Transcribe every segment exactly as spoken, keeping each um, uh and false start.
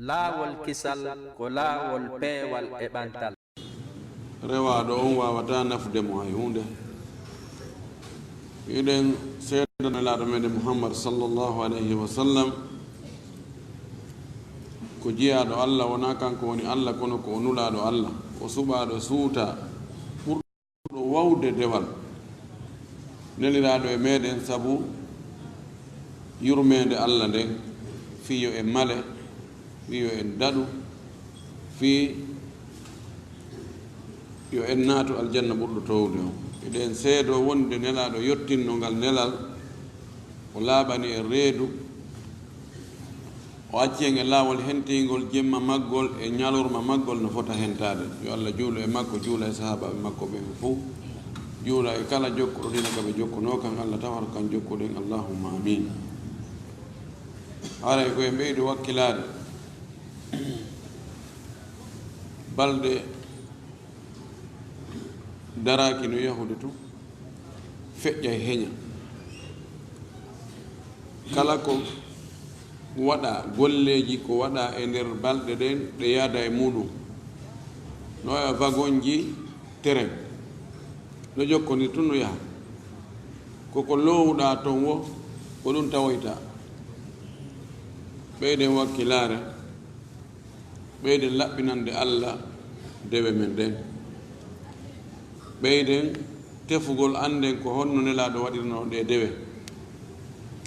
Laawol kisal ko laawol peewal e ɓantal. Rewaaɗo on waawataa nafude mo hay huunde. Hiɗen seedano Nelaaɗo meɗen Muhammad sallallahu alayhi wa sallam ko jiyaaɗo Allah, wonaa kanko woni Allah, kono ko o Nulaaɗo Allah, o suɓaaɗo suutaa, ɓurɗo wawde dewal, neliraaɗo e meɗen sabu yurmeende Allah nden, fii yo en male, fii yo en daɗu, fii yo en naatu aljanna ɓurɗo toowde on. Eɗen seedoo wonde Nelaaɗo yottinno ngal nelal, o laaɓani en reedu, o acci en e laawol hentingol, jemma maggol e ñalorma maggol no fota hentaade. Yo Allah juulu e makko, juula e sahaabaaɓe makko ɓen fow, juula e kala jokkuɗo diina ka ɓe jokkunoo kan, Allah tawata kan jokkuɗen. Allahumma amin. Haray ko en ɓeydu wakkilaade balɗe daraaki no yahude tun, feƴƴa e heña. Kala ko waɗaa, golleeji ko waɗaa e nder balɗe ɗen, ɗe yaada e muɗum. No wayi wagonji terrain, no jokkondiri tun no yaha. Ko ko loowuɗaa ton wo, ko ɗum tawoyta. Ɓeyden wakkilaare, ɓeyden laɓɓinande Allah dewe men ɗen. Ɓeyden tefugol, annden ko honno Nelaaɗo waɗirnoo ɗee dewe.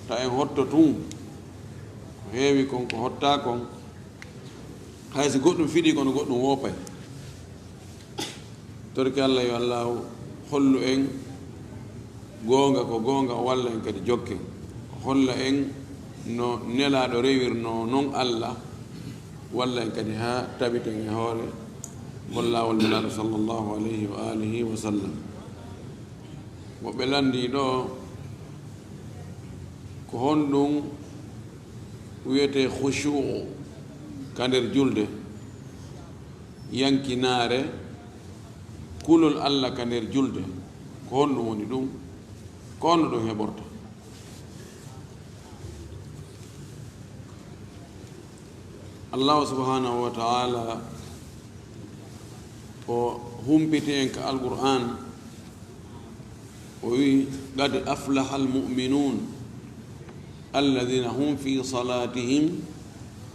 Ta en hotto tun, ko heewi kon, ko hottaa kon, hay si goɗɗum fiɗii, kono goɗɗum woopay. Torki Allah, yo Allaahu hollu en goonga ko goonga, o walla en kadi jokken. O holla en no Nelaaɗo rewirnoo non Allah, walla en kadi haa tabiten e hoore ngol laawol Nelaaɗo sallallahu alayhi wa alihi wa sallam. Mo ɓe lanndii ɗoo, ko honɗum wiyetee khushu'u ka nder julde? Yankinaare, kulol Allah ka nder julde, ko honɗum woni ɗum? Ko honno ɗum heɓorta? Allahu subhanahu wa ta'ala o humpiti en ka Alqur'an, o wi'i: "Qad aflaha al-mu'minun alladhina hum fi salatihim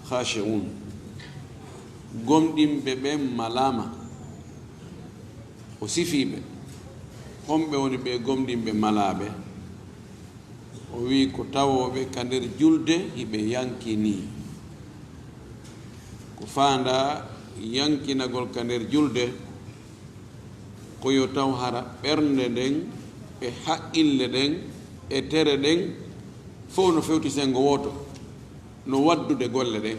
khashi'un." Gomɗinɓe ɓen malaama, o sifii ɓe. Homɓe woni ɓee gomɗinɓe malaaɓe? O wi'i ko tawooɓe ka nder julde hiɓe yankinii. Ko faandaa yankinagol ka nder julde, ko yo taw hara ɓernde nden e haqqille ɗen e tere ɗen fow no fewti senngo wooto, no waddude golle ɗen.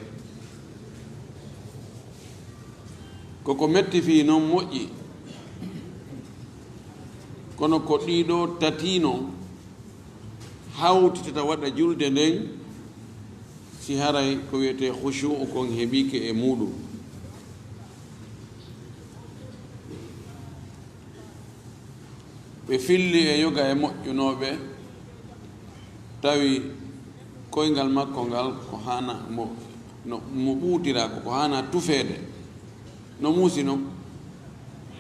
Ko ko metti fii non moƴƴi, kono ko ɗii ɗoo tati non hawtitata waɗa julde nden, si haray ko wiyetee khushu'u kon heɓiike e muuɗum. Ɓe filli e yoga e moƴƴunooɓe, tawi koyngal makko ngal ko haana mo, no, mo ɓuutira, ko, ko haana tufeede. No muusi non,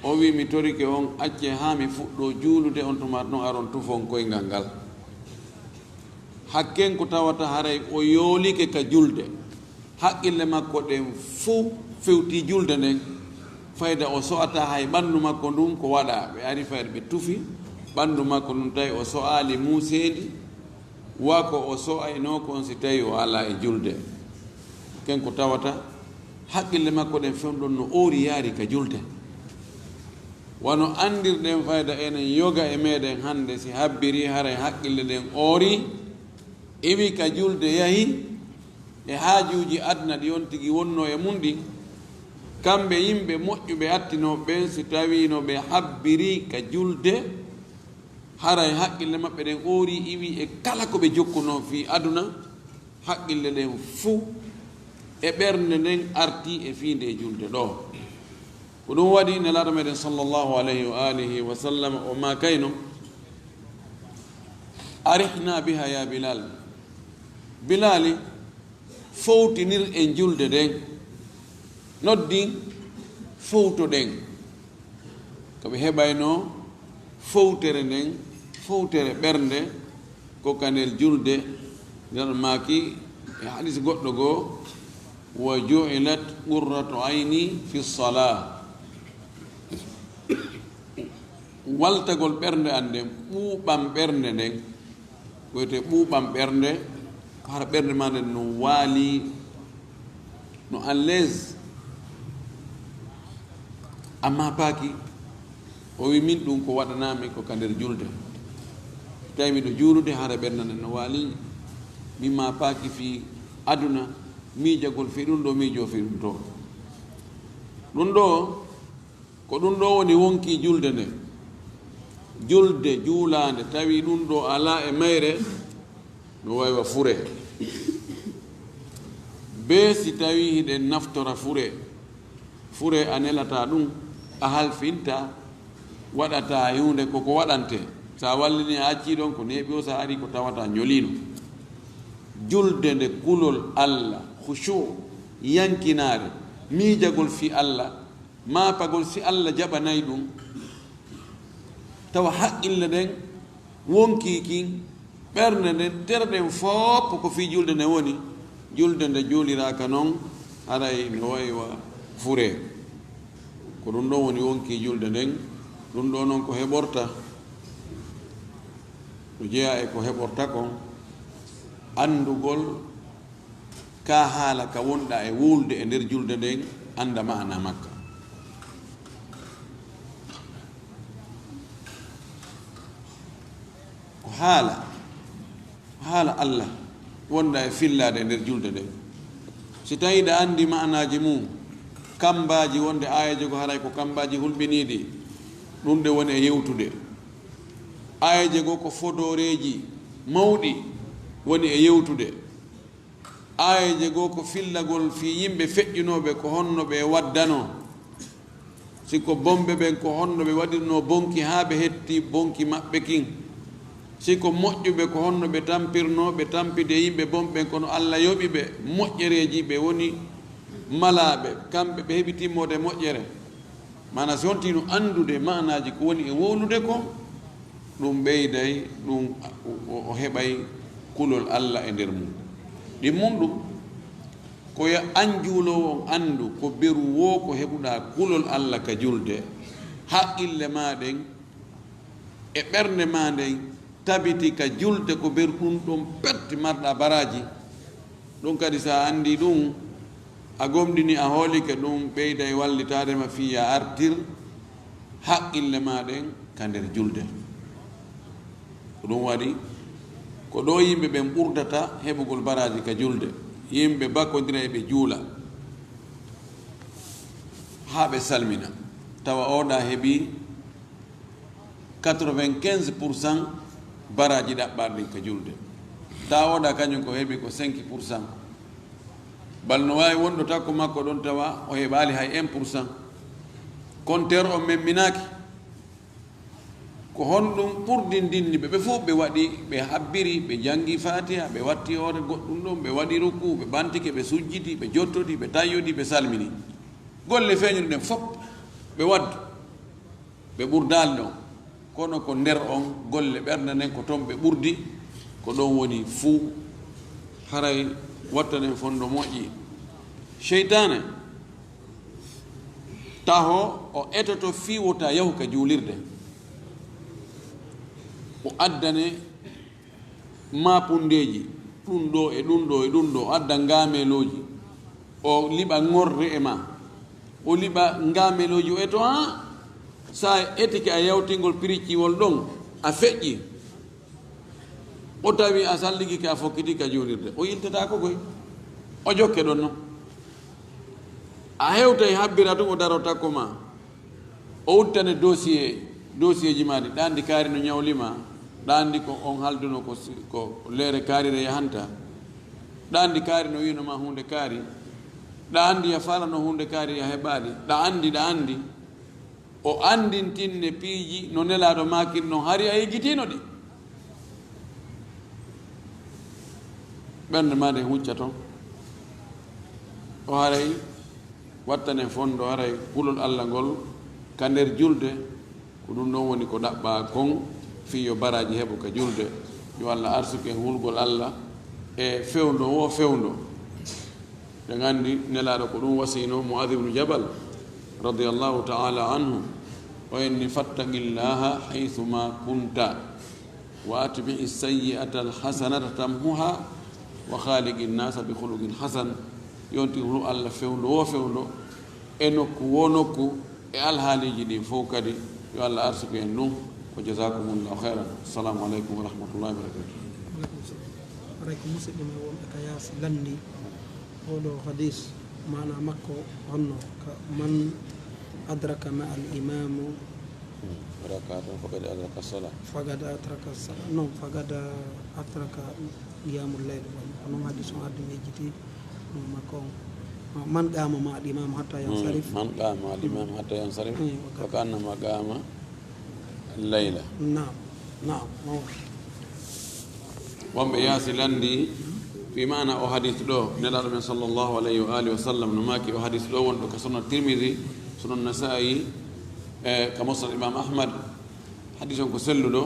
o wi'i: "Mi torike on, accee haa mi fuɗɗoo juulude, on tuma non aron tufon koyngal ngal." Hakken ko tawata haray o yoolike ka julde, haqqille makko ɗen fuu fewti julde nden, fayda o so'ataa hay ɓanndu makko ndun ko waɗaa. Ɓe ari fayda ɓe tufi ɓanndu makko ndun, tawi o so'aali muuseendi, wa ko o so'aynoo kon si tawi o alaa e julde. Ken ko tawata haqqille makko ɗen fewndo no oori yaari ka julde. Wano anndirɗen fayda enen yoga e meɗen hannde, si habbiri haray haqqille ɗen oori, iwi ka julde yahi, e haajuuji aduna ɗi on tigi wonnoo e mun ɗin, kamɓe yimɓe moƴƴuɓe attinooɓe ɓen, si tawiino ɓe habbiri ka julde, haray haqqille maɓɓe ɗen oori, iwi e kala ko ɓe jokkunoo fii aduna, haqqille ɗen fuu e ɓernde nden arti e fii ndee julde ɗoo. Ko ɗum waɗi Nelaaɗo meɗen sallallahu alayhi wa alihi wa sallam o maakayno: "Arihna biha ya Bilal." Bilaali, Fowtinir en julde nden, noddin, fowtoɗen. Ko ɓe heɓaynoo fowtere nden, fowtere ɓernde, ko ka nder julde. Nden maaki e hadis goɗɗo goo, "Wa ju'ilat qurratu ayni fi salah." Waltagol ɓernde an nden, ɓuuɓan ɓernde nden, ko wiyetee ɓuuɓan ɓernde, ko hara ɓernde maa nden no waali, no à l'aise, a maapaaki. O wi, "Min ɗum ko waɗanaa mi ko ka nder julde. Tawi miɗo juulude, hara ɓernde nden no waali, mi maapaaki fii aduna, miijagol fii ɗum ɗoo, miijoo fii ɗum too." Ɗum ɗoo, ko ɗum ɗoo woni wonkii julde nde. Julde juulaande, tawi ɗum ɗoo alaa e mayre, no wayi wa fure. Bee si tawii hiɗen naftora fure, fure a nelataa ɗum, a halfintaa, waɗataa e huunde ko ko waɗantee. So a wallini a accii ɗon ko neeɓi o, so a arii ko tawata ñoliino. Julde nde kulol Alla, khushu', yankinaare, miijagol fii Alla, maapagol si Alla jaɓanay ɗum, tawa haqqille ɗen wonkii kin, ɓernde nden, tere ɗen fof ko fii julde nden woni. Julde nde juuliraaka non, haray no wayi wa fure. Ko ɗum ɗon woni wonkii julde nden. Ɗum ɗoo non ko heɓorta, no jeyaa e ko heɓorta kon, anndugol ka haala ka wonɗaa e wowlude e nder julde nden, annda maana makka. Ko haala, haala Alla wonɗaa e fillaade e nder julde nden. Si tawii ɗa anndi maanaaji mum, kammbaaji wonde aayeeje goo haray ko kammbaaji hulɓiniiɗi, ɗum ɗe woni e yewtude. Aayeeje goo ko fodooreeji mawɗi woni e yewtude. Aayeeje goo ko fillagol fii yimɓe feƴƴunooɓe ko honno ɓe waddanoo. Si ko bonɓe ɓen, ko honno ɓe waɗirnoo bonki haa ɓe hetti bonki maɓɓe kin. Si ko moƴƴuɓe, ko honno ɓe tampirnoo, ɓe tampidi e yimɓe bonɓe ɓen, kono Alla yoɓi ɓe moƴƴereeji, ɓe woni malaaɓe, kamɓe ɓe heɓi timmoode moƴƴere. Maanaa, si on tiino anndude maanaaji ko woni e wowlude kon, ɗum ɓeyday, ɗum o, o, o heɓay kulol Alla e nder mum. Ɗimmun ɗum, ko yo an juuloowo on anndu ko beru woo ko heɓuɗaa kulol Alla ka julde, haqqille maa ɗen e ɓernde maa nden tabiti ka julde ko beru ɗum ɗon pet marɗaa baraaji. Ɗum kadi, so a anndii ɗum, a gomɗini, a hoolike, ɗum ɓeyday wallitaade ma fii yo a artir haqqille maa ɗen ka nder julde. Ko ɗum waɗi, ko ɗoo yimɓe ɓen ɓurdata heɓugol baraaji ka julde. Yimɓe bakondira e ɓe juula haa ɓe salmina, tawa oo ɗaa heɓii quatre-vingt-quinze pour cent baraaji ɗaɓɓaaɗi ɗin ka julde. Tawa oo ɗaa kañum ko heɓi ko cinq pour cent. Bal no waawi wonɗo takko makko ɗon tawa o heɓaali hay un pour cent. Compteur on memminaaki. Ko honɗum ɓurdindinni ɓe? Ɓe fof ɓe waɗi, ɓe habbiri, ɓe janngi Faatiha, ɓe watti hoore goɗɗum ɗon, ɓe waɗi rukuu, ɓe ɓantike, ɓe sujjiti, ɓe jottodi, ɓe tayyodi, ɓe salmini. Golle feeñuɗe ɗen fof ɓe waddi. Ɓe ɓurdaali ɗon, kono ko nder on golle ɓernde nden, ko ton ɓe ɓurdi, ko ɗon woni fuu. Haray wattanen fondo moƴƴi. Seytaane, taho o etoto fii wota yahu ka juulirde. O addane maapundeeji, ɗum ɗoo e ɗum ɗoo e ɗum ɗoo, adda ngaameelooji, o liɓa ŋorre e maa, o liɓa ngaameelooji, o eto haa so a etike a yawtingol piricciwol ɗon, a feƴƴi, o tawi a salligike, a fokkiti ka juulirde, o yiltataako koy, o jokke ɗon non. A hewtay habbira tun, o daro takko maa. O udditane dossier, dossier ji maa ɗi. Ɗa anndi kaari no ñawli maa. Ɗa anndi ko on halduno ko si-, ko leere kaari re yahanta. Ɗa anndi kaari no wiino maa huunde kaari. Ɗa anndi ya faalano huunde kaari ya heɓaali. Ɗa anndi, ɗa anndi. O anndintinne piiji no Nelaaɗo maakin non, hari a yejjitiino ɗi. Ɓernde maa nde hucca ton. O haray wattane fondo haray kulol Allah ngol ka nder julde, ko ɗum ɗon woni ko ɗaɓɓaa kon fii yo baraaji heɓo ka julde. Yo Allah arsuku en hulgol Allah e fewndo wo fewndo. Ɗen anndi Nelaaɗo ko ɗum wasiino Mu'adh ibn Jabal radiyallahu ta'ala anhu, o inni: "Fattaqillaha haythuma kunta, wa atbi'i sayyi'ata alhasanata tamhuha, wa khaliqin nasa bi khuluqin hasan." Yonti hulu Allah fewndo wo fewndo, e nokku wo nokku, e alhaaliiji ɗin fow kadi. Yo Allah arsuku en ɗum. Wa jazakumullahu khairan. Assalamu alaikum wa rahmatullahi wa barakatuh. Alaikum salam. Haray ko musidɓe men wonɓe ka yaasi lanndi oo ɗoo hadis, maana makko honno ka: "Man adraka ma al imamu, rakaatan faqad adraka sala." Faqad adraka sala. Non, faqad adraka qiyamul layl. Ko non hadis on addi mi yejjiti no makko on. "Man qama ma al imam hatta yansarif." "Man qama al imam hatta yansarif, eh, wa ka-, fa ka'annama qama al layla." Naam, naam, naam. Wonɓe yaasi lanndi fii maana o hadis ɗoo, Nelaaɗo men sallallahu alayhi wa alihi wa sallam no maaki o hadis ɗoo wonɗo ka Sunan Tirmidhi, Sunan Nasa'i, e ka Musnad Imam Ahmad. Hadis on ko selluɗo.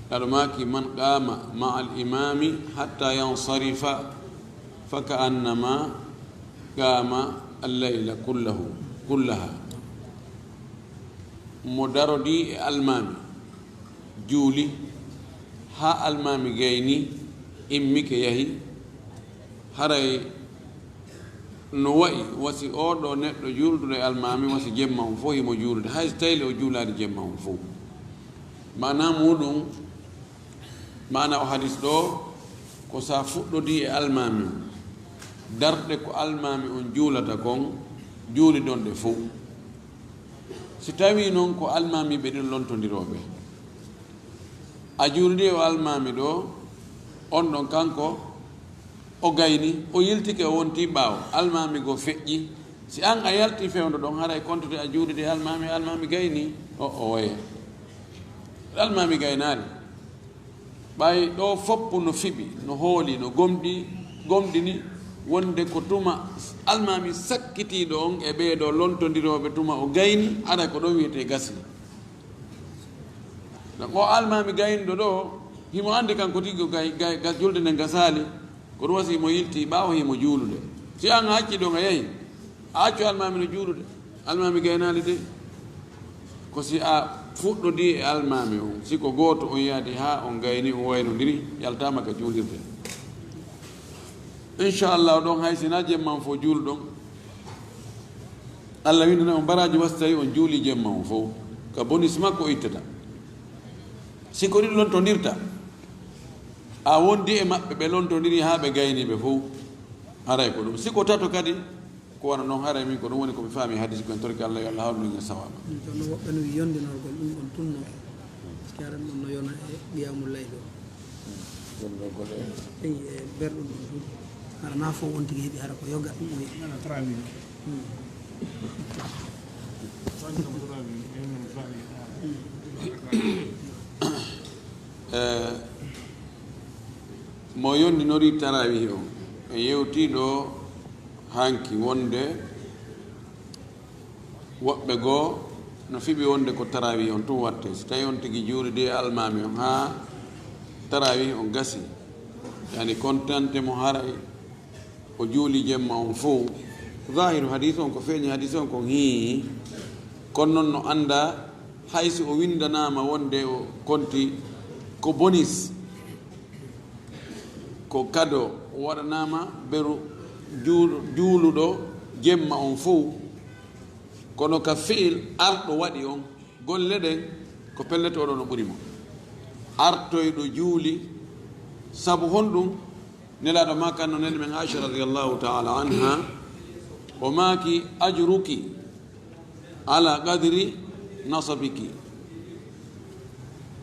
Nelaaɗo maaki: "Man qama ma al imami hatta yansarifa, fa ka'annama qama al layla kullahu, kullaha." Mo darodii e almaami, juuli haa almaami gayni, immike yahi, haray no wa'i wasi oo ɗoo neɗɗo juulduɗo e almaami, wasi jemma on fow himo juulude, hay si tawii le o juulaali jemma on fow. Maanaa muuɗum, maanaa o hadis ɗoo, ko si a fuɗɗodii e almaami on, darɗe ko almaami on juulata kon, juulidon ɗe fow. Si tawii non ko almaamiiɓe ɗin lontondirooɓe, a juulidi e o almaami ɗoo, on ɗon kanko o gayni, o yiltike, o wontii ɓaawo, almaami goo feƴƴi. Si an a yaltii fewndo ɗon, haray kontote a juulidi e almaami, almaami gayni, o, o waye. Almaami gaynaali. Ɓay ɗoo fow no fiɓi, no hooli, no gomɗi-, gomɗini wonde ko tuma almaami sakkitiiɗo on e ɓee ɗoo lontondirooɓe tuma o gayni, haray ko ɗon wi'etee gasii. Donc, o almaami gaynuɗo ɗoo, himo anndi kanko tigi ko gay-, gay-, ga-, julde nden gasaali, ko ɗum wasi himo yiltii ɓaawo himo juulude. Si an a accii ɗon a yahi, a accu almaami no juulude, almaami gaynaali de. Ko si a fuɗɗodii e almaami on, si ko gooto on yaadi haa on gayni, on waynondiri, yaltaama ka juulirde. Inchallah, ɗon hay si na jemma on fow juuluɗon, Allah winndana on baraaji wasi tawi on juulii jemma on fow, ka bonis makko o ittata. Si ko ɗiɗo lontondirta, a wondi e maɓɓe, ɓe lontondiri haa ɓe gayni ɓe fow, haray ko ɗum. Si ko tato kadi, ko wano non, haray min ko ɗum woni ko mi faami hadis ko en torki Allah yo Allah hawnu en e sawaaba. Ɗum ɗon woɓɓe no wi'i yondinorgol ɗum ɗon tun no, si aran ɗum no yona e qiyamul layl o. Yondinorgol e, e berɗum ɗum tun. Hara na fow on tigi heɓi, hara ko yoga ɗum o heɓi. Nana tarawih. Hmm. Eh, mo yondinori tarawih on, en yewtii ɗoo hanki wonde woɓɓe goo no fiɓi wonde ko tarawih on tun wattee. Si tawii on tigi juulidi e almaami on haa tarawih on gasii, yani kontante mo haray o juuli jemma on fow. Zahiru hadis on, ko feeñi hadis on kon, hii. Kono non no anndaa, hay si o winndanaama wonde o konti ko bonis, ko kado o waɗanaama beru juul-, juuluɗo jemma on fow. Kono ka fi'il arɗo waɗi on, golle ɗen ko pellet oɗo no ɓuri mo. Artoyɗo juuli, sabu honɗum? Nelaaɗo maakanno nene men Aisha radiyallahu ta'ala anha, o maaki: "Ajruki ala qadri nasabiki."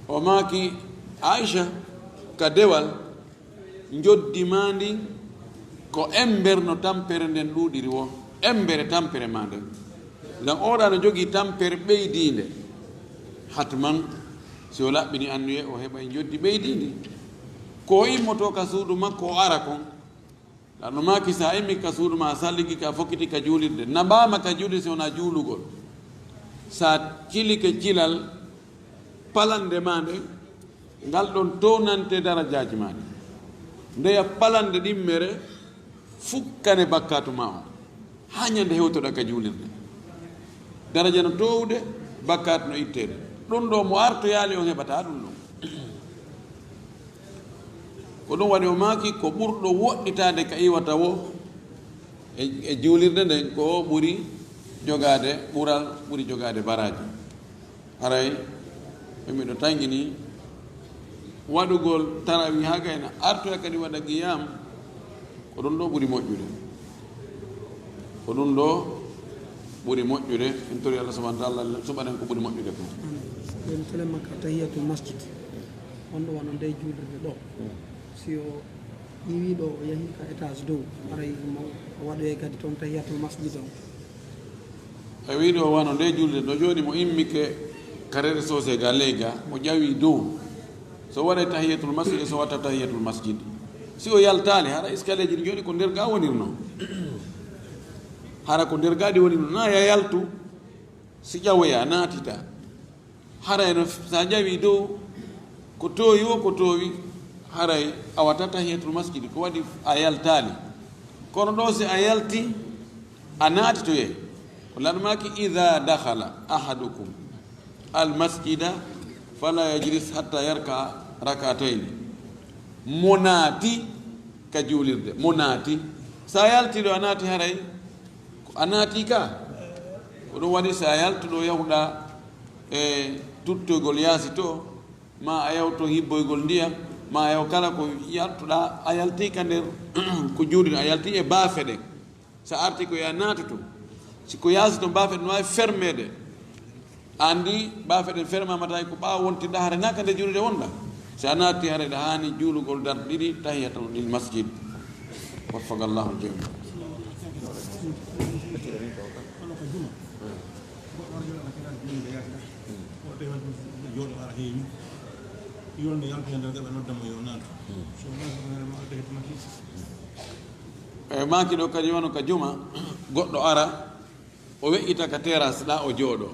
O maaki, Aisha, ka dewal, njoddi maa ndin ko embere no tampere nden ɗuuɗiri woo, embere tampere maa nden. Ngam oɗa no jogii tampere ɓeydiinde, hatman, si o laɓɓini anniye, o heɓay njoddi ɓeydiindi. Ko o immotoo ka suudu makko, o ara kon, Laamɗo maaki, so a immii ka suudu maa, a salligi ka, a fokkiti ka juulirde, naɓaama ka juulirde si wonaa juulugol. So a cilike cilal palande maa nden, ngal ɗon townante darajaaji maa ɗin. Ndeya palande ɗimmere fukkane bakkaatu maa on, haa ñande hewtoɗaa ka juulirde. Daraja no toowude, bakkaatu no itteede. Ɗum ɗoo, mo artoyaali on heɓataa ɗum ɗon. Ko ɗum waɗi o maaki, ko ɓurɗo woɗɗitaade ka iwata woo e, e juulirde nden, ko o ɓuri jogaade ɓural, ɓuri jogaade baraaji. Haray, miɗo tanƴini waɗugol tarawih haa gayna, artoya kadi waɗa qiyam, ko ɗum ɗoo ɓuri moƴƴude. Ko ɗum ɗoo ɓuri moƴƴude. En tori Allah subhanahu wa ta'ala suɓanen ko ɓuri moƴƴude ko. Ɓen tele makka tahiyatul masjid. On ɗo wano ndey juulirde ɗoo. Si o ƴiwii ɗoo, o yahii ka étage dow, haray mo o waɗoyay kadi toon tahiyatul masjid on. E wii ɗoo wano ndee julde, no jooni mo immike ka rez-de-chaussée ga ley ga, mo ƴawii dow. So waɗay tahiyatul masjid, so watta tahiyatul masjid. Si o yaltaali, hara escalier ji ɗi jooni ko nder ga wonirnoo. Hara ko nder ga ɗi wonirnoo, na ya yaltu, si ƴawoya, naatita. Haray no, so a ƴawii dow, ko toowi woo, ko toowi, haray a watta tahiyatul masjid, ko waɗi a yaltaali. Kono ɗoo, si a yalti, a naatitoyay. Ko Laamɗo maaki, "Idha dakhala ahadukum al masjida fala yajlis hatta yarka'a rak'atayni." Mo naati ka juulirde, mo naati. So a yalti ɗoo, a naati haray, ko a naati ka. Ko ɗum waɗi, so a yaltu ɗoo, yahuɗaa e tuttoygol yaasi to, maa a yaw to hibboygol ndiyam, maa a yaw kala ko yaltuɗaa, a yalti ka nder ko juulirɗaa, a yalti e baafe ɗen. So a arti ko yo a naatu to. Si ko yaasi to, baafe ɗen no waawi fermeede. A anndi baafe ɗen fermaama tawi ko ɓaawo wontirɗaa, hara na ka nder juulirde wonɗaa. Si a naati, hara ɗa haani juulugol darɗe ɗiɗi, tahiyatul lil masjid. Waffaqallahu al-jami'. Goɗɗo ara jooɗo ala kiraari juulirde yaasi ɗaa. Goɗɗo tawi wonde jooɗo ara heewi. Yolnde yaltoya nder gaɓa nodda mo yo naatu. So naati ko hoore ma, a tawi tamati. E maaki ɗoo kadi wano ka juma, goɗɗo ara, o weƴƴita ka terrasse ɗaa o jooɗo.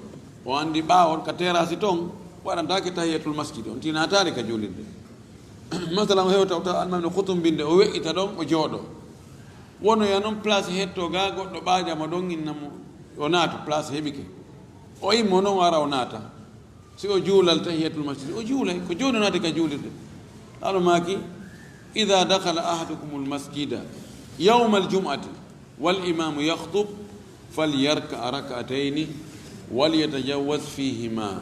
O anndi ɓaawon ka terrasse ton, waɗantaake tahiyatul masjid, on tinaataade ka juulirde. Masalan, o hewta o tawa almaami no hutumbinde, o weƴƴita ɗon, o jooɗo. Wonoya non place hetto ga goɗɗo ɓaaƴa mo ɗon, inna mo o naatu, place heɓike. O immo non, o ara o naata. Si o juulal tahiyatul masjid, o juulay, ko jooni o naati ka juulirde. Laamɗo maaki, "Idha dakhala ahadukumul masjida yawmal jum'ati wal imamu yakhtub, falyarka' rak'atayni wal yatajawwaz fihima."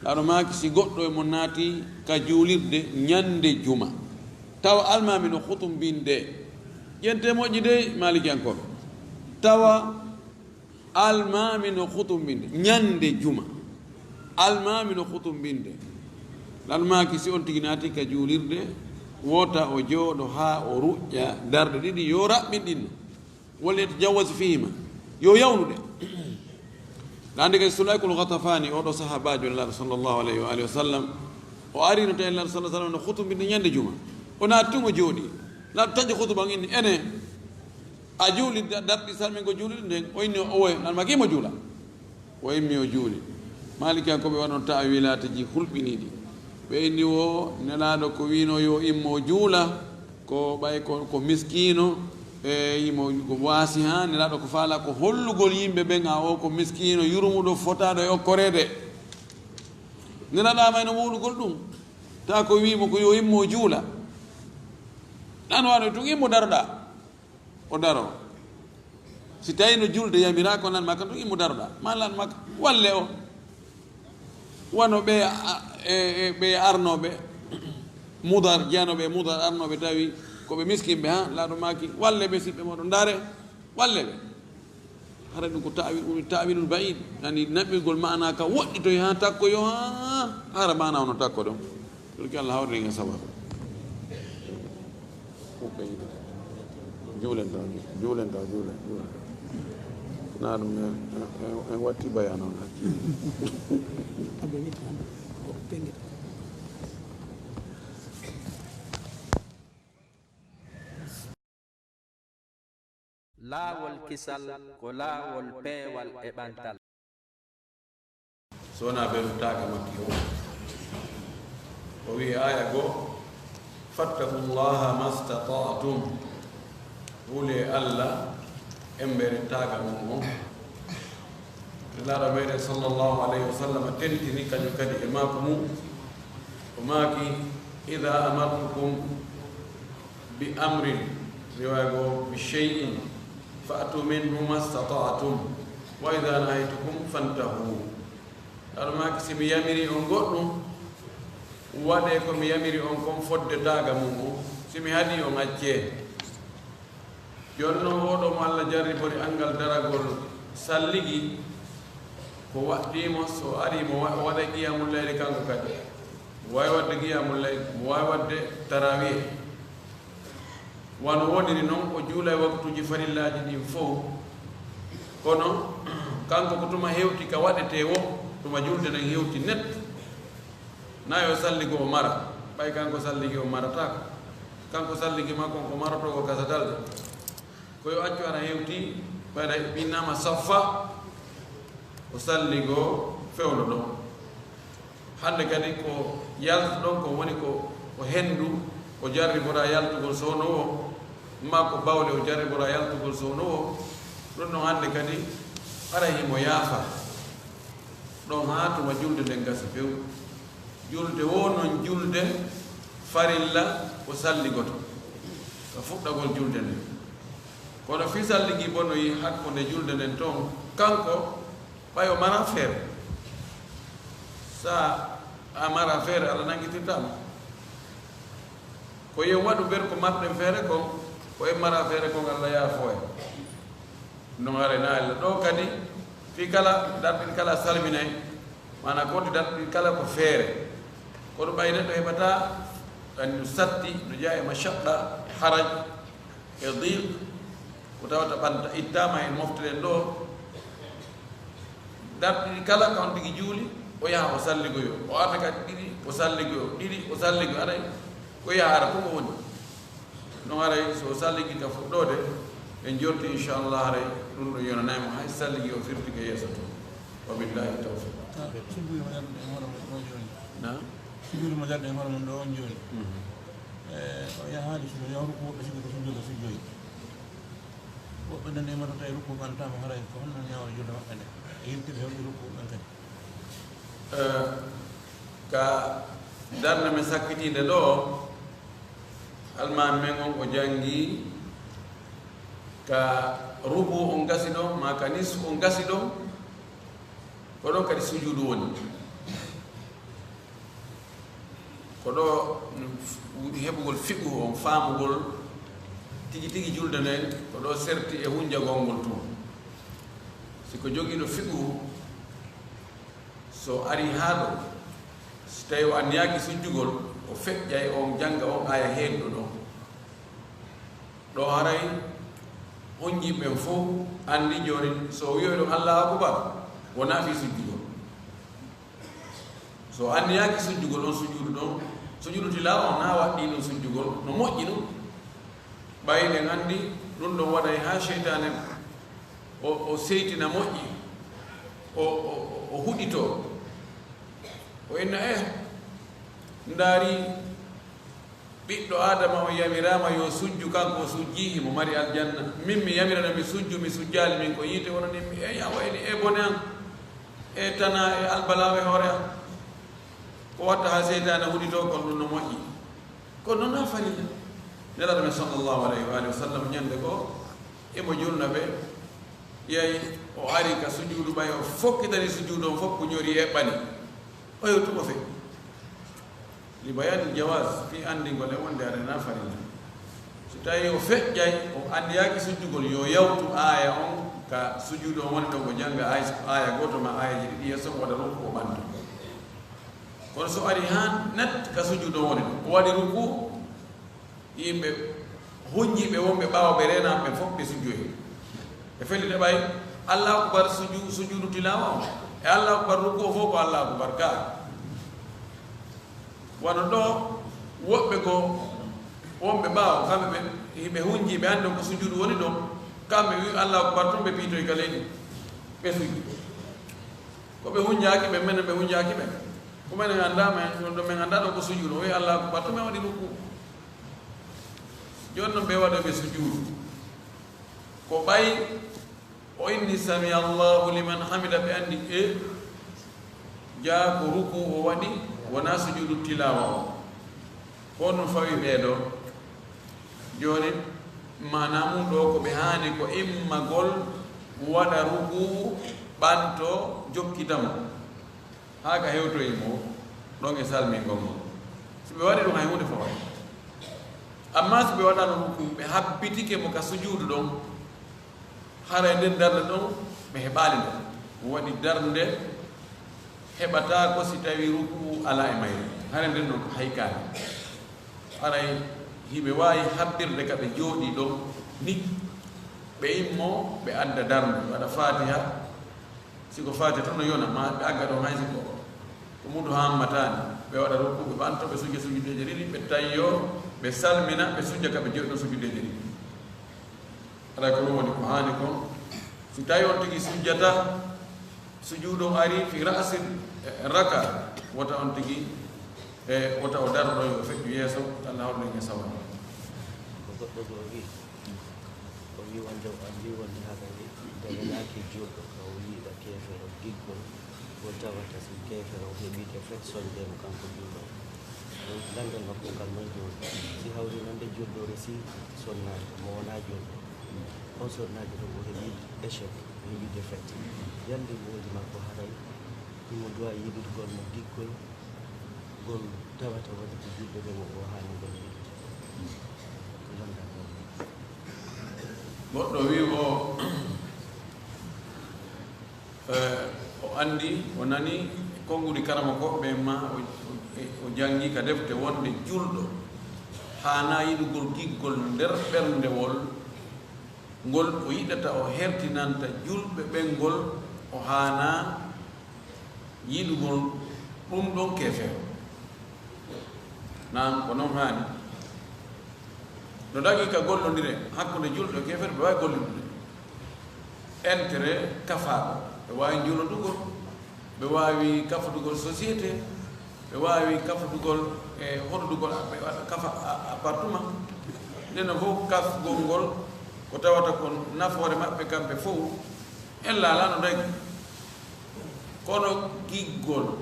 Laamɗo maaki, si goɗɗo e mon naati ka juulirde ñande juma, tawa almaami no hutumbinde, ƴente moƴƴi dey, Maalikiyankooɓe, tawa almaami no hutumbinde ñande juma, almaami no hutumbinde, Laamɗo maaki, si on tigi naati ka juulirde, wota o jooɗo haa o ruƴƴa darɗe ɗiɗi, yo raɓɓin ɗin. Wal yatajawwaz fihima, yo yawnu ɗe. Ɗa anndi kadi Sulaykul Ghatafani, oo ɗoo sahaabaajo Nelaaɗo sallallahu alayhi wa alihi wa sallam, o ari no tawi Nelaaɗo sallallahu alayhi wa sallam no hutumbinde ñande juma. O naati tun o jooɗii. Nelaaɗo taƴi hutuba on, inni, "Ene, a juuli da-, darɗe salmingo juulirde nden?" O inni, "Owe." Nelaaɗo maaki, "Himo juula." O immi o juuli. Maalikiyankooɓe waɗno ta'wilaatiji hulɓiniiɗi. Ɓe inni wo Nelaaɗo ko wiino yo immo o juula, ko ɓay ko, ko miskiino, e imo ko waasi haa Nelaaɗo ko faala ko hollugol yimɓe ɓen a o ko miskiino, yurmuɗo, fotaaɗo e okkoreede. Nelaaɗo ama eno wowlugol ɗum. Tawa ko wiimo ko yo immo o juula. Ɗan wano tun immo daroɗaa. O daro. Si tawi no julde yamira ko nan makka, ɗum immo daroɗaa. Ma lan makka, walle o. Wano ɓe, a, e, e, ɓe arnooɓe Mudar, jeyanooɓe e Mudar arnooɓe tawi ko ɓe miskinɓe, ha, Nelaaɗo maaki, walle ɓe siɓɓe mooɗon, ndaare, walle ɓe. Hara ɗum ko ta'wil, ɗum ta'wilun ba'id, yani naɓirgol maana ka woɗɗitoy ha takkoyo ha, hara maana ono takko ɗum. Ɗum ko Allah hawri en e sabab. Juulen taw, juulen taw, juulen, juulen. Na ɗum en, en, en watti bayaan on. Laawol kisal ko laawol peewal e ɓantal. So wonaa ɓe ɗum taaka makki o. O wi'i aaya goo, "Fattaqullaha mastata'tum." Hulee Allah, embere taaka mum on. Nelaaɗo meɗen sallallahu alayhi wa sallam tentini kañum kadi e maaku mum. O maaki, "Idha amartukum bi amrin," riwaaya goo, "bi shay'in, fa'tu minhu mastata'tum, wa idha nahaytukum fantahu." Nelaaɗo maaki, si mi yamiri on goɗɗum, waɗee ko mi yamiri on kon fodde taaka mum on. Si mi haɗii on, accee. Jooni noon, oo ɗoo mo Allah jarribori anngal daragol salligi, ko waɗɗii mo, so arii mo wa-, waɗa qiyamul layli kanko kadi. Mo waawi waɗde qiyamul layli, mo waawi waɗde tarawih. Wano woniri noon, o juula e waktuuji farillaaji ɗin fow. Kono, kanko ko tuma hewti ka waɗetee woo, tuma julde nden hewti net. Na yo salligo o mara, ɓay kanko salligi o marataako. Kanko salligi makko on ko marotoo ko kasatal de. Ko yo accu ana hewti, ɓayra ɓinnama saffa, o salligo fewndo ɗon. Hannde kadi ko yaltu ɗon, ko woni ko, ko henndu, o jarribora yaltugol sowno o, maa ko bawle o jarribora yaltugol sowno o. Ɗum ɗon hannde kadi, haray himo yaafa. Ɗon haa tuma julde nden gasa few. Julde woo non julde farilla o salligoto ka fuɗɗagol julde nden. Kono fii salligi bonoyi hakkunde julde nden ton, kanko ɓay o mara feere. Sa a mara feere, Alla nangitirtaa ma. Ko yo en waɗu ber ko marɗen feere kon, ko en mara feere kon, Alla yaafoo en. No haray na Alla ɗoo kadi, fii kala darɗin kala salminay, maanaa ko wonti darɗin kala ko feere. Kono ɓay neɗɗo heɓataa, anndi no satti, no jeyaa e mashaqqa, e haraj, e diq, ko tawata ɓanta ittaama e mofte ɗen ɗoo. Darɗe ɗiɗi kala, kala tigi juuli, o yaha o salligoyo. O arta kadi ɗiɗi, o salligoyo. Ɗiɗi, o salligoyo. Aray, ko yaha ara, ko ko woni. Non aray, so o salligi ka fuɗɗoode, en jorti, inchallah, aray, ɗum ɗo yonanay mo, hay salligi o firti ka yeeso to. Wa billahi tawfiq. Ah, sujudi mo darɗe e hoore mum ɗo jooni. Na? Sujudi mo darɗe e hoore mum ɗo on jooni. Mhm. Eh, o yahaali sujudi, yaha rukuu, ɓe sigi ko sujudi, sujjoyi. Woɓɓe nani e mata tawi rukuu ɓantaama, haray ko honno ñaawal julde maɓɓe nde? E yiltiɓe hewɓe rukuu ɓen kadi. Eh, ka darnde men sakkitiinde ɗo, almaami men on o janngi ka rubuu on gasi ɗon, maa ka nisfu on gasi ɗon, ko ɗon kadi sujuudu woni. Ko ɗo heɓugol fiqhu on, faamugol tigi tigi julde nden, ko ɗo serti e hunjagol ngol tun. Si ko jogiiɗo fiqhu, so ari haa ɗo, si tawi o anniyaaki sujjugol, o feƴƴay on jannga on aaya heendu ɗon. Ɗo haray hunji ɓen fow anndi jooni, so o wiyoy ɗon Allahu Akbar, wonaa fii sujjugol. So anniyaaki sujjugol on sujuudu ɗon, sujuudu tilaawa on na waɗɗii ɗum sujjugol, no moƴƴi ɗum. Ɓay ɗen anndi ɗum ɗon waɗay haa seytaane o, o seytina moƴƴi, o, o, o huɗitoo. O inna, eh, ndaari, ɓiɗɗo Aadama on yamiraama yo sujju, kanko o sujjii, himo mari aljanna. Min mi yamirana mi sujju, mi sujjaali, min ko yiite wonani mi. E yaa wayli, e bone an, e tana, e albalaawe hoore an. Ko watta haa seytaane huɗitoo kon ɗum no moƴƴi. Kono noon na farilla. Nelaaɗo men sallallahu alayhi wa alihi wa sallam ñande goo, imo julna ɓe, yeey o ari ka sujuudu ɓay, o fokkitani sujuudu on fof ko ñori eɓɓani. O yewti mo feƴƴi. Li bayaanil jawaaz, fii anndingol e wonde aɗa na farilla. So tawi o feƴƴay, o anndiyaaki sujjugol, yo yawtu aaya on ka sujuudu on woni ɗon, o jannga aaya, aaya gooto ma aayeeji ɗiɗi yeeso, o waɗa rukuu, o ɓanto. Kono so ari haa net ka sujuudu on woni ɗon, o waɗi rukuu, yimɓe hunjiiɓe wonɓe ɓaawo ɓe reenaama ɓen fof ɓe sujjoyi. Ɓe felliti ɓay Allahu Akbar suju-, sujuudu tilaawa on, e Allahu Akbar rukuu fof ko Allahu Akbar ka. Wano ɗo woɓɓe goo wonɓe ɓaawo, kamɓe ɓe, hiɓe hunjii, ɓe anndi on ko sujuudu woni ɗon. Kamɓe wi Allahu akbar, tun ɓe piitoy ka leydi, ɓe suji. Ko ɓe hunjaaki ɓe, menen ɓe hunjaaki ɓe. Ko menen anndaa, men ɗo men anndaa ɗo ko sujuudu. O wi Allahu akbar, tun ɓe waɗi ruku. Jooni non ɓe waɗa ɓe sujuudu. Ko ɓay o inni sami Allahu liman hamida, ɓe anndi e jaa ko ruku o waɗi, wonaa sujuudu tilaawa o. Ko ɗun fawi ɓee ɗoo. Jooni, maanaa mun ɗoo ko ɓe haani ko immagol, waɗa ruku, ɓanto, jokkita mo. Haa ka hewtoyi mo, ɗon e salmingol mo. Si ɓe waɗi ɗun, hay huunde fawaay. Ammaa si ɓe waɗano ruku, ɓe habbitike mo ka sujuudu ɗon, haray nden darnde ɗon ɓe heɓaali nde. Mo waɗi darnde heɓataa ko si tawii ruku'u alaa e mayre. Haray nden ɗon ko haykaani. Haray hiɓe waawi habbirde ka ɓe jooɗii ɗon ni, ɓe immo, ɓe adda darnde, ɓe waɗa Faatiha. Si ko Faatiha tun no yona, ma ɓe agga ɗon hay si ko ko mudu hammataani. Ɓe waɗa ruku'u, ɓe ɓanto, ɓe sujja sujuddeeje ɗiɗi, ɓe tayyoo, ɓe salmina, ɓe sujja ka ɓe jooɗii ɗon sujuddeeje ɗiɗi. Haray ko ɗun woni ko haani kon. Si tawii on tigi sujjata, sujuudu on ari fi ra'sil, eh, raka, wota on tigi, eh, wota o daro ɗon, yo feƴƴu yeeso, Alla hawrinen e sawara. Ko goɗɗo goo wi'i, o wi'i wonde, o anndi wonde haray daganaaki juulɗo ka o yiɗa keefeero giggol. Ko tawata si keefeero o heɓii défaite, sonnde mo kanko juulɗo on. Donc, lanndal makko ngal no woni, si hawri non nde juulɗo resi sonnaade mo wonaa juulɗo. On sonnaajo ɗon o heɓii échec, o heɓii défaite. Yalli mo woni makko haray himo duwaa yiɗugol mo giggol ngol tawata woni ko juulɓe ɓen o haani ngol yiɗude. Ko lanndal ngal woni. Goɗɗo wi'i o, Eh, o anndi, o nani konnguɗi karamokooɓe ɓen, ma o, o, o janngi ka defte wonde juulɗo haanaa yiɗugol giggol nder ɓerndewol ngol o yiɗata o hertinanta juulɓe ɓen ngol, o haanaa yiɗugol ɗun ɗon keefeero. Naam, ko non haani. No dagii ka gollondire hakkunde juulɗo e keefeero, ɓe waawi gollondirde. Intérêt kafaaɗo, ɓe waawi juulodugol, ɓe waawi kafodugol société, ɓe waawi kafodugol e hoɗodugol a-, ɓe waɗa kafa a-, appartement. Nden non fow kafgol ngol ko tawata ko nafoore maɓɓe kamɓe fow, en laalaa no dagii. Kono giggol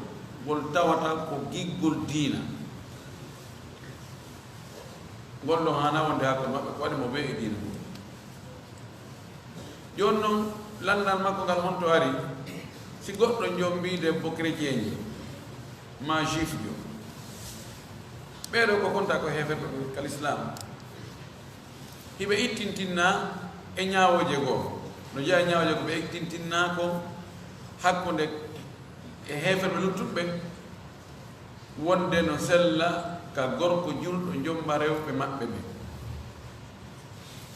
ngol tawata ko giggol diina, ngol ɗon haanaa wonde hakkunde maɓɓe, ko waɗi mo ɓe e diina. Jooni non, lanndal makko ngal honto ari? Si goɗɗo jombii debbo chrétienjo, maa juifjo, ɓee ɗoo ko kontaa ko heeferɓe ka lislaam. Hiɓe ittintinnaa e ñaawooje goo. No jeyaa e ñaawooje ko ɓe ittintinnaa ko hakkunde e heeferɓe luttuɓe ɓen, wonde no sella ka gorko juulɗo jommba rewɓe maɓɓe ɓen.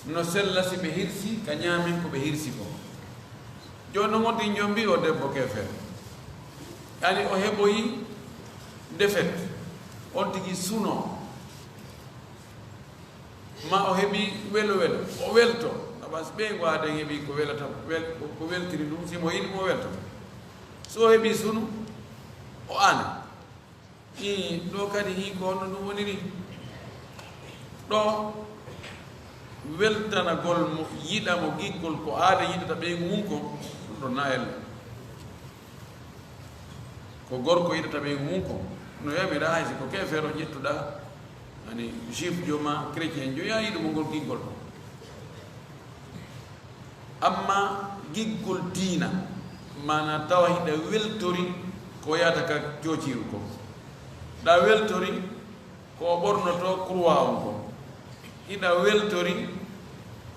No sella si ɓe hirsi ka ñaamen ko ɓe hirsi kon. Jooni non on tigi jombii o debbo keefeero. Yani o heɓoyi défaite, on tigi sunoo. Ma o heɓi welo welo, o welto. Abas ɓeyngu aaden heɓi ko welata, wel-, ko, ko weltiri ɗum, si mo yiɗi mo welto. So o heɓi sunu, o aana. Ii, ɗo kadi hii ko honno ɗum woniri? Ɗo weltanagol mo, yiɗa mo giggol ko aada yiɗata ɓeyngu mum kon, ɗum ɗon na ella. Ko gorko yiɗata ɓeyngu mum kon. No yamira hay si ko keefeero ƴettuɗaa, ani juifjo ma chrétienjo, ya yiɗu mo ngol giggol ɗon. Amma giggol diina, maanaa tawa hiɗa weltori ko yahata ka coociiru kon. Ɗa weltori ko o ɓornotoo kurwa on kon. Hiɗa weltori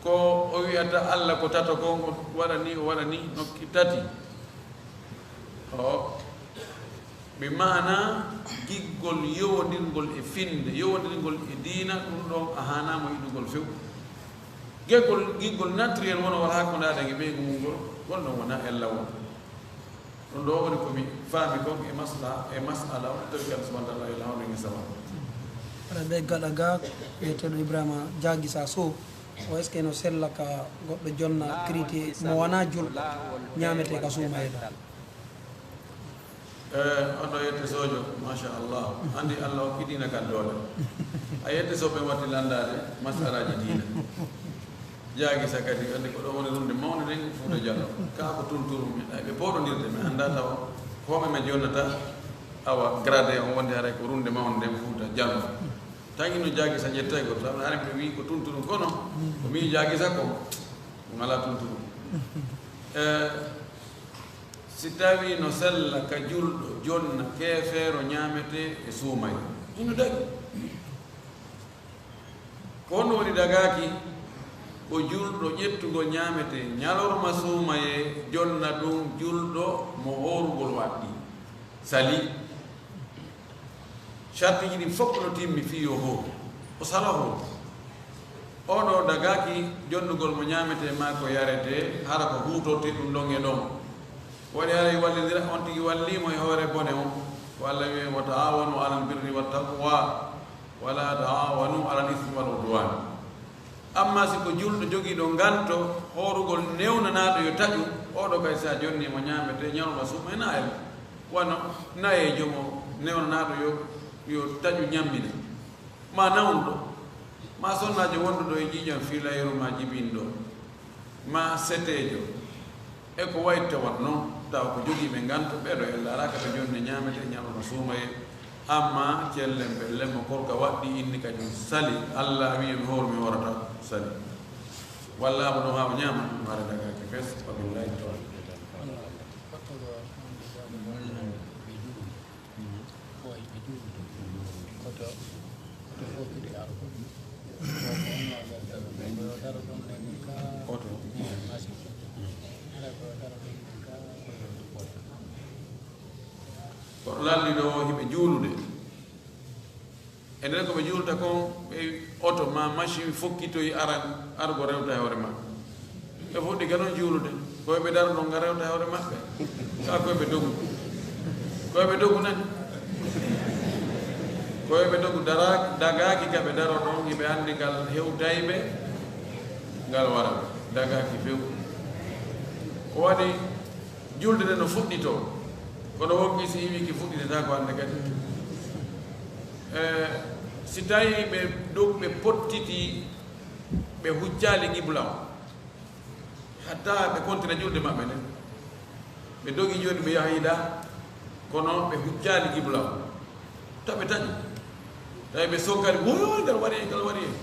ko o wi'ata Alla ko tato kon, o waɗa ni, o waɗa ni, nokki tati. O, bi maanaa giggol yowondirngol e finnde, yowondirngol e diina, ɗum ɗon a haanaa mo yiɗugol few. Geggol, giggol naturel wonowol hakkunde aaden e ɓeyngu mum ngol, ngol ɗon wonaa ella won. Ɗum ɗoo woni ko mi faami kon e masla, e masala on, tawi kan subhanahu wa ta'ala e lawol e sabab. Aɗa ɓe gaɗa ga, wiyeteeɗo Ibrahima Jagisa Sow, O est-ce que no sella ka goɗɗo jonna kriti mo wona julɗo ñaamete ka suumayee ɗo? E oɗo yette sojo, machallah. Andi Allah hokki diina kan doole. A yette so ɓe watti landaade masalaji diina. Jaagisa kadi andi ko ɗo woni runde mawnde nden Fuuta Jallo. Ka ko tunturu men ay ɓe pooɗondirde, mi annda tawa ko ɓe men jonnata awa grade on wonde haray ko runde mawnde nden Fuuta Jallo. Tan ino jaagisa ƴettay goto, sabu haray ɓe wi ko tunturu kono ko mi jaagisa ko ngala tunturu. E si tawi no sella ka julɗo jonna keefeero ñaamete e suumayee, ino dagi. Ko honno woni dagaaki? Ko julɗo ƴettugol ñaamete ñalorma suumayee jonna ɗum julɗo mo hoorugol waɗɗi sali. Sartiiji ɗin fof no timmi fii yo hooru, o sala hooru. Oɗo dagaaki jonnugol mo ñaametee maa ko yaretee, hara ko huutortee ɗum ɗon e ɗon. Ko waɗi haray wallindira, on tigi walliimo e hoore bone on. Ko Allah wi'i, "Wa ta'awanu alal birri wat taqwa, wa la ta'awanu alal ismi wal udwan." Amma si ko julɗo jogiiɗo nganto hoorugol newnanaaɗo yo taƴu, oɗo kay si a jonnii mo ñaametee ñalorma suumayee na e wano nayeejo mo newnanaaɗo yo, yo taƴu ñammina, maa nawnuɗo, maa sonnaajo wonduɗo e ƴiiƴam fiilayru maa jibinɗo, maa seteejo, e ko wayi tawat non, tawa ko jogiiɓe nganto, ɓeeɗo e laaraaka ɓe jonni ñaamete e ñalorma suumayee, amma cellen ɓe lemmo korka waɗɗi inni kadi sali, Allah wi'i mi hooru mi hoorata sali. Walla mo ɗon haa o ñaama, ɗum haare dagaaki fes, wa billahi tawfiq. Oto. Kono lalli ɗo hiɓe juulude. E nder ko ɓe juulta kon, ɓe oto ma machine fokkitoyi aran, argo rewta e hoore maɓɓe. Ɓe fuɗɗi ka non juulude, ko ɓe daro ɗon nga rewta e hoore maɓɓe. Ka ko ɓe dogu. Ko ɓe dogu nani. Ko ɓe dogu dara, dagaaki ka ɓe daro ɗon, hiɓe anndi ngal hewtay ɓe, ngal wara ɓe. Dagaaki few. Ko waɗi julde nde no fuɗɗitoo. Kono wonki si iwi ki fuɗɗitata ko hannde kadi. E si tawi ɓe ɗum ɓe pottiti, ɓe huccaali qibla o, hatta ɓe kontina julde maɓɓe nden, ɓe dogi jooni ɓe yaha yiɗa, kono ɓe huccaali qibla o, taw ɓe taƴi, tawi ɓe sonkaali, woy, ngal wari en, ngal wari en.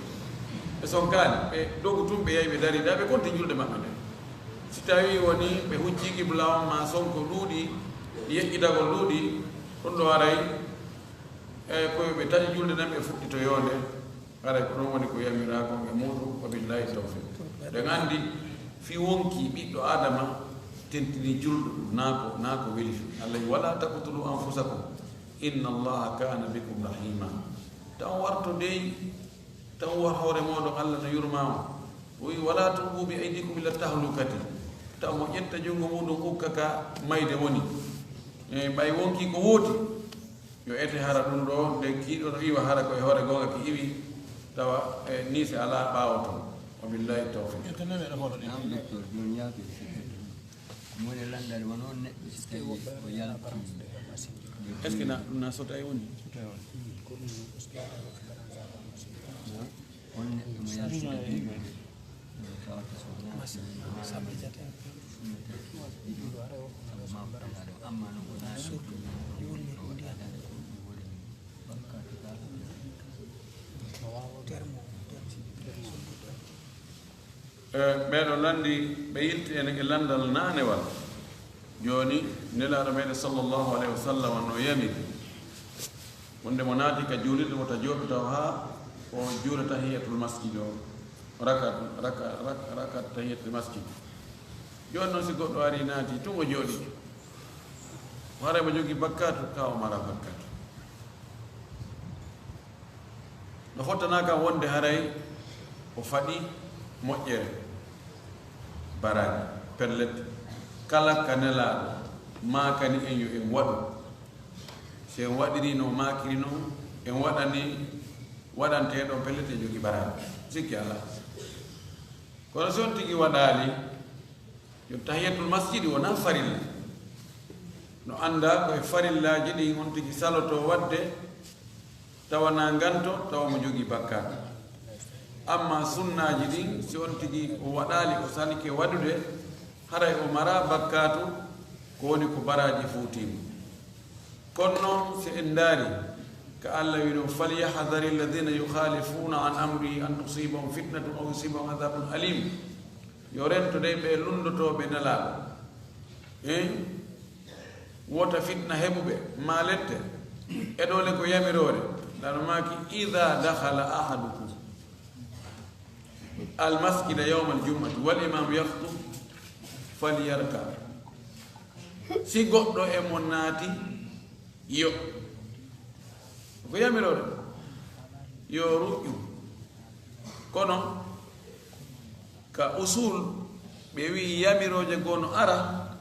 Ɓe sonkaali, ɓe dogu tun, ɓe yahi, ɓe dari, da ɓe konti julde maɓɓe nden. Si tawi woni ɓe hucci qibla on, ma sonko ɗuuɗi, yeƴƴitagol ɗuuɗi, ɗum ɗo aray, e koyo ɓe taƴi julde nden, ɓe fuɗɗito yonde. Haray ko ɗum woni ko yamiraa kon e muuɗum, wa billahi tawfiq. Ɗen anndi fii wonkii ɓiɗɗo Aadama tentini julɗo ɗum, naa ko, naa ko weli fii. Allah wi, "Wala taqtulu anfusakum, inna Allaha kana bikum rahima." Taw warto dey, taw war hoore mooɗon Allah no yurmaa on. O wi, "Wala tulqu bi aydikum ila tahlukati." Taw mo ƴetta junngo muuɗum ukka ka mayde woni. E ɓay wonkii ko wooti. Yo ete hara ɗum ɗo, nde kiiɗo no iwa hara ko e hoore goonga ki iwi, tawa e niise alaa ɓaawo toon. Wa billahi tawfiq. Naam, docteur, jooni yaaɓe. Mo woni e lanndal, wano on neɗɗo si tawi o yalti. Est-ce que na, ɗum na sota e woni? On neɗɗo mo yalti ɗum, tawata so wonaa ɗum, amma noon wonaa ɗum, bakkaatu kaa. E ɓeeɗo lanndi, ɓe yilti en e lanndal naanewal. Jooni, Nelaaɗo meɗen sallallahu alayhi wa sallam no yamiri wonde mo naati ka juulirde wota jooɗo taw haa o juula tahiyatul masjid o, rakat, raka, raka, rakat tahiyatul masjid. Jooni noon si goɗɗo ari naati tun o jooɗike, haray mo jogii bakkaatu, ka o mara bakkaatu. No fottana kam wonde haray o faɗi moƴƴere, baraji, pellet, kala ka Nelaaɗo maakani en yo en waɗu. Si en waɗiri no maakiri non, en waɗani waɗanteeɗo pellet, en jogii baraji. Sikki alaa. Kono si on tigi waɗaali, yo tahiyatul masjidi wona farilla. No annda ko e farillaaji ɗin on tigi saloto waɗde, tawa na nganto, tawa mo jogii bakkaatu. Amma sunnaaji ɗin, si on tigi o waɗaali, o salike waɗude, haray o mara bakkaatu, ko woni ko baraaji fuutiimo. Kono noon, si en ndaari ka Allah wino, "Falyahdhari alladhina yukhalifuna an amrihi an tusibahum fitnatun aw yusibahum adhabun alim." Yo rento dey ɓe lunndotooɓe Nelaaɗo. Hein? Wota fitna heɓuɓe, ma lette. E ɗo le ko yamiroore. Nano maaki, "Idha dakhala ahadukum almasjida yawma aljum'ati wal imamu yakhtub falyarka." Si goɗɗo e mon naati, yo. Ko yamiroore. Yo ruƴƴu. Kono, ka usul, ɓe wi'i yamirooje goo no ara,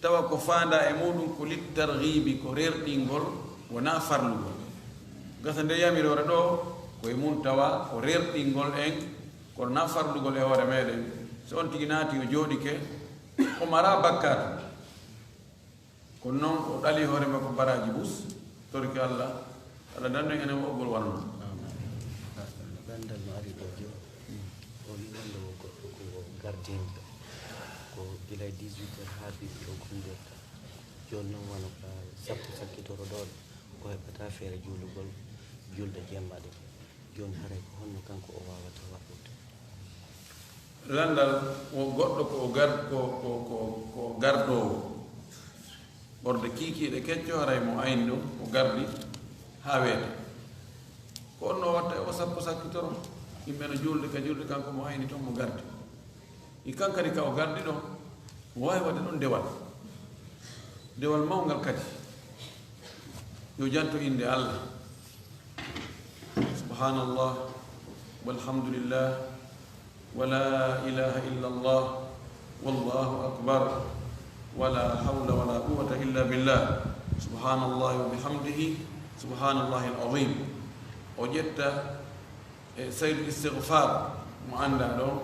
tawa ko faanda e muɗum ko littarghibi, ko rerɗingol, wona farlugol. Gasa nde yamiroore ɗo, ko e mum tawa ko rerɗingol en, kono na farlugol e hoore meɗen. So on tigi naati, o jooɗike, o mara bakkaatu. Kono noon, o ɗali hoore makko baraaji bus, torki Allah, Allah dandu en enen oggol wano. Ganndal no ari ɗo jooni. O wi wonde wo goɗɗo ko gardinɗo. Ko gila e dix-huit heures haa biɓɓe o gumdirta. Jooni noon wano ka sappo sakkitoro ɗo, o heɓata feere juulugol julde jemma ɗe. Jooni haray ko honno kanko o waawata waɗude? Lanndal wo goɗɗo ko o gar-, ko, ko, ko, ko gardoowo. Ɓorde kiikiiɗe kecco haray mo ayni ɗum, o gardi haa weeta. Ko on no watta e o sappo sakkitoro. Yimɓe no juulde ka juulde, kanko mo ayni toon mo gardi. I kankari ka o gardi ɗon, mo waawi waɗde ɗon dewal. Dewal mawngal kadi. Yo janto innde Allah. Subhanallah, walhamdulillah, wa la ilaha illallah, wallahu akbar, wa la hawla wa la quwwata illa billah. Subhanallah wa bihamdihi, subhanallah al-azim. O ƴetta e saydu istigfar mo annda ɗon,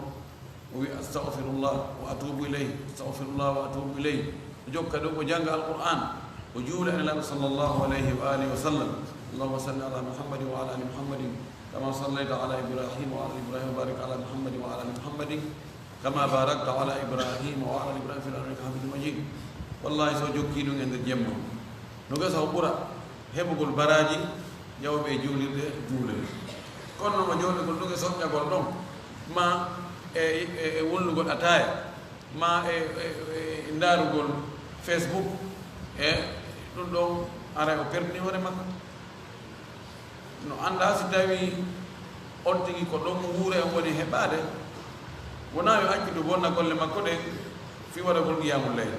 o wi, "Astaghfirullah wa atubu ilayh, astaghfirullah wa atubu ilayh." O jokka ɗo, o jannga Alqur'an, o juula e Nelaaɗo sallallahu alayhi wa alihi wa sallam. Allahumma salli ala Muhammadin wa ala ali Muhammadin, kama sallayta ala Ibrahim wa ala ali Ibrahim, wa barik ala Muhammadin wa ala ali Muhammadin, kama barakta ala Ibrahim wa ala ali Ibrahim fil alamin innaka hamidun majid. Wallahi, so jokki ɗum e nder jemma, no gasa o ɓura heɓugol baraaji yawɓe e juulirde juulde. Kono noon, o jooɗigol ɗum e soƴƴagol ɗon, ma e, e, e wulnugol ataaya, ma e, e, e ndaarugol Facebook, e ɗum ɗon, aray o perdini hoore makko. No annda si tawii on tigi ko ɗon wuure on woni heɓaade, wonaa yo accu ndu bonna golle makko ɗen fii waɗagol qiyamul layl.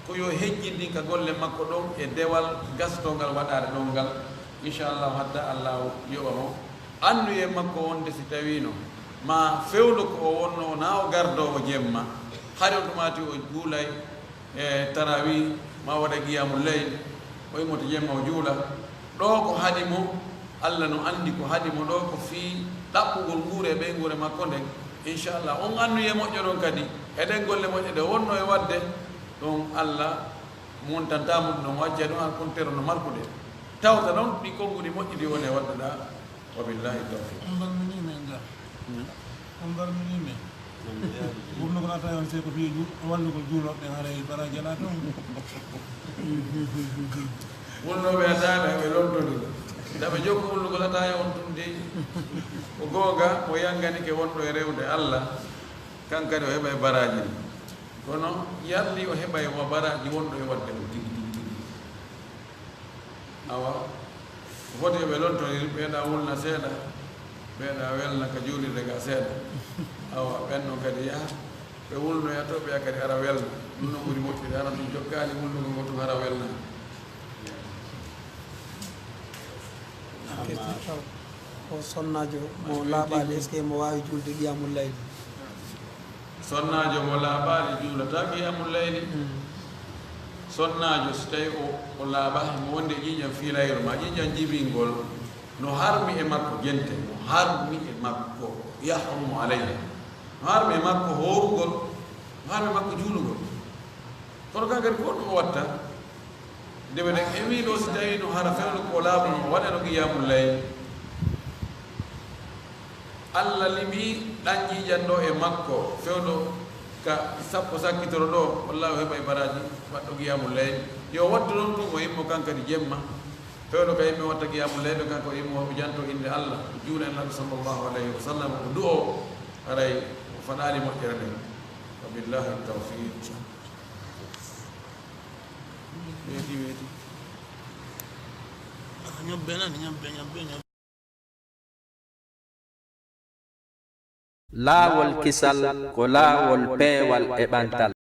Ko yo hejjindin ka golle makko ɗon e dewal gastongal waɗaade ɗon ngal, inchallahu, hatta Allahu yoɓa mo. Annuyee makko wonde si tawiino ma fewndo ko o wonno, wonaa o gardoowo jemma, hari on tumaati o juulay e tarawih, ma waɗa qiyamul layl, o immoto jemma o juula. Ɗo ko haɗi mo, Allah no anndi ko haɗi mo ɗo, ko fii ɗaɓɓugol nguure e ɓeynguure makko nden. Inchallah, on annuyee moƴƴo ɗon kadi, e ɗen golle moƴƴe ɗe wonno e waɗde, ɗon Allah montantaa mo ɗum, no acca ɗum, han kontero no markude. Tawta ɗon ɗi konnguɗi moƴƴi ɗi woni e waɗde ɗa. Wa billahi tawfiq. On barminiima en ga. Hmm. On barminiima en. Wulnugol ataaya on, sey ko fii ju-, wallugol juulooɓe ɓen, haray baraaji alaa toon. Wulnooɓe ataaya ɓe, ɓe lontoni. Nda ɓe jokku wulnugol ataaya on tun dey. Ko goonga, mo yanganike wonɗo e rewde Allah, kan kadi o heɓay baraaji ɗin. Kono yarli o heɓay wa baraaji wonɗo e waɗde mo tigi, tigi, tigi. Awa, foti ɓe lontoniri, ɓeeɗa wulna seeɗa, ɓeeɗa welna ka juulirde ga seeɗa. Awa, ɓen non kadi yaha, ɓe wulnoya to, ɓeya kadi ara welna. Ɗum non ɓuri moƴƴude, hara ɗum jokkaali wulnugol ngo tun, hara welna. Question taw, o sonnaajo mo laaɓaali, est-ce que mo waawi juulde qiyamul layl? Sonnaajo mo laaɓaali juulata qiyamul layli. Mm. Sonnaajo, si tawi o, o laaɓaali, mo wonde ƴiiƴam fiilayro ma ƴiiƴam jibingol, no harmi e makko, gente, no harmi e makko, yahrumu alayhi. Harmi e makko hoorugol, harmi e makko juulugol. Kono kan kadi ko ɗum o watta? Nde ɓe emi ɗo, si tawi no hara fewndo ko laaɓuno, o waɗano qiyamul layl. Allah liɓi ɗan ƴiiƴan ɗo e makko, fewndo ka sappo sakkitoro ɗo, wallahi o heɓay baraji waɗɗo qiyamul layl. Yo wattu ɗon tun, o immo kan kadi jemma. Fewndo ka yimɓe watta qiyamul layl, kanko o immo o janto innde Allah, o juula e Nulaaɗo sallallahu alayhi wa sallam, o du'o, haray o faɗaali moƴƴere nden. Wa billahi tawfiq. Weeti, weeti. Ñobbe nani, ñobbe, ñobbe, ñobbe. Laawol kisal ko laawol peewal e ɓantal.